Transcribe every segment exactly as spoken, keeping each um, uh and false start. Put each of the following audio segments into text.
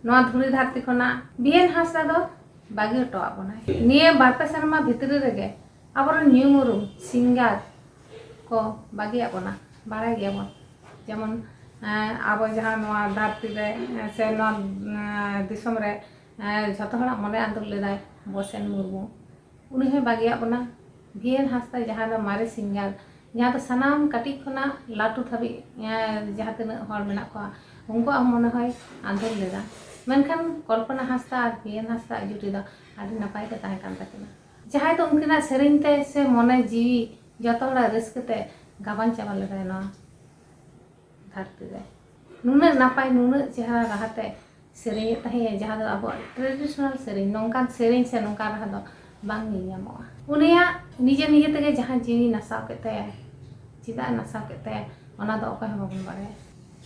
ᱱᱚᱣᱟ ᱫᱷᱩᱲᱤ ᱫᱷᱟᱹᱨᱛᱤ ᱠᱷᱚᱱᱟᱜ ᱵᱤ ᱮᱱ ᱦᱟᱸᱥᱫᱟ ᱫᱚ ᱵᱟᱹᱜᱤ ᱦᱚᱴᱚᱣᱟᱜ ᱵᱚᱱᱟᱭ᱾ ᱱᱤᱭᱟᱹ ᱵᱟᱨ ᱯᱮ ᱥᱮᱨᱢᱟ ᱵᱷᱤᱛᱨᱤ ᱨᱮᱜᱮ ᱟᱵᱚᱨᱮᱱ ᱧᱩᱢ ᱩᱨᱩᱢ ᱥᱤᱝᱜᱟᱨ ᱠᱚ ᱵᱟᱹᱜᱤᱭᱟᱜ ᱵᱚᱱᱟ, ᱵᱟᱲᱟᱭ ᱜᱮᱭᱟᱵᱚᱱ᱾ ᱡᱮᱢᱚᱱ ᱮᱸ, ᱟᱵᱚ ᱡᱟᱦᱟᱸ ᱱᱚᱣᱟ ᱫᱷᱟᱹᱨᱛᱤ ᱨᱮ ᱮᱸ, ᱥᱮ ᱱᱚᱣᱟ ᱮᱸ, ᱫᱤᱥᱚᱢ ᱨᱮ ᱮᱸ, ᱡᱷᱚᱛᱚ ᱦᱚᱲᱟᱜ ᱢᱚᱱᱮ ᱟᱸᱫᱳᱲ ᱞᱮᱫᱟᱭ ᱵᱚᱥᱮᱱ ᱢᱩᱨᱢᱩ, ᱩᱱᱤ ᱦᱚᱸᱭ ᱵᱟᱹᱜᱤᱭᱟᱜ ᱵᱚᱱᱟ᱾ ᱵᱤ ᱮᱱ ᱦᱟᱸᱥᱫᱟ ᱡᱟᱦᱟᱸ ᱫᱚ ᱢᱟᱨᱮ ᱥᱤᱝᱜᱟᱨ, ᱡᱟᱦᱟᱸ ᱫᱚ ᱥᱟᱱᱟᱢ ᱠᱟᱹᱴᱤᱡ ᱠᱷᱚᱱᱟᱜ ᱞᱟᱹᱴᱩ ᱫᱷᱟᱹᱵᱤᱡ ᱮᱸ, ᱡᱟᱦᱟᱸ ᱛᱤᱱᱟᱹᱜ ᱦᱚᱲ ᱢᱮᱱᱟᱜ ᱠᱚᱣᱟ, ᱩᱱᱠᱩᱣᱟᱜ ᱦᱚᱸ ᱢᱚᱱᱮ ᱦᱚᱸᱭ ᱟᱸᱫᱳᱲ ᱞᱮᱫᱟ᱾ ᱢᱮᱱᱠᱷᱟᱱ ᱠᱚᱞᱯᱚᱱᱟ ᱦᱟᱸᱥᱫᱟ ᱟᱨ ᱵᱤ ᱮᱱ ᱦᱟᱸᱥᱫᱟ ᱟᱜ ᱡᱩᱴᱤ ᱫᱚ ᱟᱹᱰᱤ ᱱᱟᱯᱟᱭ ᱜᱮ ᱛᱟᱦᱮᱸ ᱠᱟᱱ ᱛᱟᱹᱠᱤᱱᱟ, ᱡᱟᱦᱟᱸᱭ ᱫᱚ ᱩᱱᱠᱤᱱᱟᱜ ᱥᱮᱨᱮᱧ ᱛᱮ ᱥᱮ ᱢᱚᱱᱮ ᱡᱤᱣᱤ ᱡᱚᱛᱚ ᱦᱚᱲᱟᱜ ᱨᱟᱹᱥᱠᱟᱹ ᱛᱮ ᱜᱟᱵᱟᱱ ᱪᱟᱵᱟ ᱞᱮᱫᱟᱭ ᱱᱚᱣᱟ ᱫᱷᱟᱹᱨᱛᱤ ᱨᱮ᱾ ᱱᱩᱱᱟᱹᱜ ᱱᱟᱯᱟᱭ, ᱱᱩᱱᱟᱹᱜ ᱪᱮᱦᱨᱟ ᱨᱟᱦᱟᱛᱮ ᱥᱮᱨᱮᱧᱮᱫ ᱛᱟᱦᱮᱸᱜᱼᱟ, ᱡᱟᱦᱟᱸ ᱫᱚ ᱟᱵᱚᱣᱟᱜ traditional ᱥᱮᱨᱮᱧ, ᱱᱚᱝᱠᱟᱱ ᱥᱮᱨᱮᱧ ᱥᱮ ᱱᱚᱝᱠᱟᱱ ᱨᱟᱦᱟ ᱫᱚ ᱵᱟᱝ ᱧᱮᱞ ᱧᱟᱢᱚᱜᱼᱟ᱾ ᱩᱱᱤᱭᱟᱜ ᱱᱤᱡᱮ ᱱᱤᱡᱮ ᱛᱮᱜᱮ ᱡᱟᱦᱟᱸ ᱡᱤᱣᱤ ᱱᱟᱥᱟᱣ ᱠᱮᱫ ᱛᱟᱭᱟ, ᱪᱮᱫᱟᱜ ᱮ ᱱᱟᱥᱟᱣ ᱠᱮᱫ ᱛᱟᱭᱟ, ᱚᱱᱟ ᱫᱚ ᱚᱠᱚᱭ ᱦᱚᱸ ᱵᱟᱵᱚᱱ ᱵᱟᱲᱟᱭᱟ᱾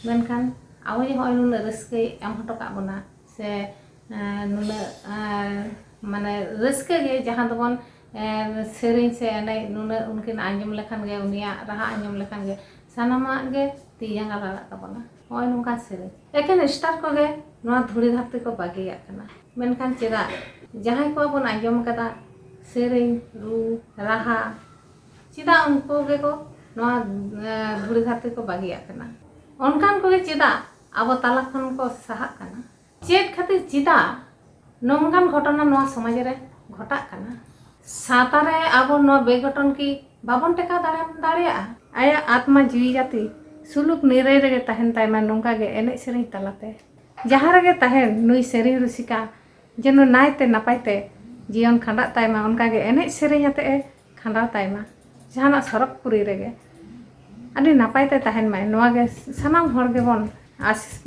ᱢᱮᱱᱠᱷᱟᱱ ᱟᱵᱚ ᱡᱮ ᱦᱚᱸᱜᱼᱚᱭ ᱱᱩᱱᱟᱹᱜ ᱨᱟᱹᱥᱠᱟᱹᱭ ᱮᱢ ᱦᱚᱴᱚ ᱠᱟᱜ ᱵᱚᱱᱟ, ᱥᱮ ᱮᱸ, ᱱᱩᱱᱟᱹᱜ ᱮᱸ, ᱢᱟᱱᱮ ᱨᱟᱹᱥᱠᱟᱹ ᱜᱮ, ᱡᱟᱦᱟᱸ ᱫᱚᱵᱚᱱ ᱮᱸ, ᱥᱮᱨᱮᱧ ᱥᱮ ᱮᱱᱮᱡ, ᱱᱩᱱᱟᱹᱜ ᱩᱱᱠᱤᱱ ᱟᱸᱡᱚᱢ ᱞᱮᱠᱷᱟᱱ ᱜᱮ, ᱩᱱᱤᱭᱟᱜ ᱨᱟᱦᱟ ᱟᱸᱡᱚᱢ ᱞᱮᱠᱷᱟᱱ ᱜᱮ ᱥᱟᱱᱟᱢᱟᱜ ᱜᱮ ᱛᱤ ᱡᱟᱸᱜᱟ ᱞᱟᱲᱟᱜ ᱛᱟᱵᱚᱱᱟ᱾ ᱱᱚᱜᱼᱚᱭ ᱱᱚᱝᱠᱟᱱ ᱥᱮᱨᱮᱧ᱾ ᱮᱠᱮᱱ ᱥᱴᱟᱨ ᱠᱚᱜᱮ ᱱᱚᱣᱟ ᱫᱷᱩᱲᱤ ᱫᱷᱟᱹᱨᱛᱤ ᱠᱚ ᱵᱟᱹᱜᱤᱭᱟᱜ ᱠᱟᱱᱟ᱾ ᱢᱮᱱᱠᱷᱟᱱ ᱪᱮᱫᱟᱜ? ᱡᱟᱦᱟᱸᱭ ᱠᱚᱣᱟᱜ ᱵᱚᱱ ᱟᱸᱡᱚᱢ ᱠᱟᱫᱟ ᱥᱮᱨᱮᱧ, ᱨᱩ, ᱨᱟᱦᱟ, ᱪᱮᱫᱟᱜ ᱩᱱᱠᱩ ᱜᱮᱠᱚ ᱱᱚᱣᱟ ᱮᱸ, ᱫᱷᱩᱲᱤ ᱫᱷᱟᱹᱨᱛᱤ ᱠᱚ ᱵᱟᱹᱜᱤᱭᱟᱜ ᱠᱟᱱᱟ? ᱚᱱᱠᱟᱱ ᱠᱚᱜᱮ ᱪᱮᱫᱟᱜ ᱟᱵᱚ ᱛᱟᱞᱟ ᱠᱷᱚᱱ ᱠᱚ ᱥᱟᱦᱟᱜ ᱠᱟᱱᱟ? ᱪᱮᱫ ᱠᱷᱟᱹᱛᱤᱨ, ᱪᱮᱫᱟᱜ ᱱᱚᱝᱠᱟᱱ ᱜᱷᱚᱴᱚᱱᱟ ᱱᱚᱣᱟ ᱥᱚᱢᱟᱡᱽ ᱨᱮ ᱜᱷᱚᱴᱟᱜ ᱠᱟᱱᱟ? ᱥᱟᱶᱛᱟ ᱨᱮ ᱟᱵᱚ ᱱᱚᱣᱟ ᱵᱮᱜᱷᱚᱴᱚᱱ ᱠᱤ ᱵᱟᱵᱚᱱ ᱴᱮᱠᱟᱣ ᱫᱟᱲᱮ ᱫᱟᱲᱮᱭᱟᱜᱼᱟ? ᱟᱭᱟᱜ ᱟᱛᱢᱟ ᱡᱤᱣᱤ ᱡᱟᱹᱛᱤ ᱥᱩᱞᱩᱠ ᱱᱤᱨᱟᱹᱭ ᱨᱮᱜᱮ ᱛᱟᱦᱮᱱ ᱛᱟᱭᱢᱟ, ᱱᱚᱝᱠᱟ ᱜᱮ ᱮᱱᱮᱡ ᱥᱮᱨᱮᱧ ᱛᱟᱞᱟᱛᱮ᱾ ᱡᱟᱦᱟᱸ ᱨᱮᱜᱮ ᱛᱟᱦᱮᱱ ᱱᱩᱭ ᱥᱮᱨᱮᱧ ᱨᱩᱥᱤᱠᱟ ᱡᱮᱱᱚ ᱱᱟᱭᱛᱮ ᱱᱟᱯᱟᱭ ᱛᱮ ᱡᱤᱭᱚᱱ ᱠᱷᱟᱸᱰᱟᱜ ᱛᱟᱭᱢᱟ, ᱚᱱᱠᱟ ᱜᱮ ᱮᱱᱮᱡ ᱥᱮᱨᱮᱧ ᱟᱛᱮ ᱮ ᱠᱷᱟᱸᱰᱟᱣ ᱛᱟᱭᱢᱟ ᱡᱟᱦᱟᱱᱟᱜ ᱥᱚᱨᱚᱜᱽ ᱯᱩᱨᱤ ᱨᱮᱜᱮ᱾ ᱟᱹᱰᱤ ᱱᱟᱯᱟᱭ ᱛᱮ ᱛᱟᱦᱮᱱ ᱢᱟᱭ, ᱱᱚᱣᱟ ᱜᱮ ᱥᱟᱱᱟᱢ ᱦᱚᱲ ᱜᱮᱵᱚᱱ ᱟᱥᱤᱥ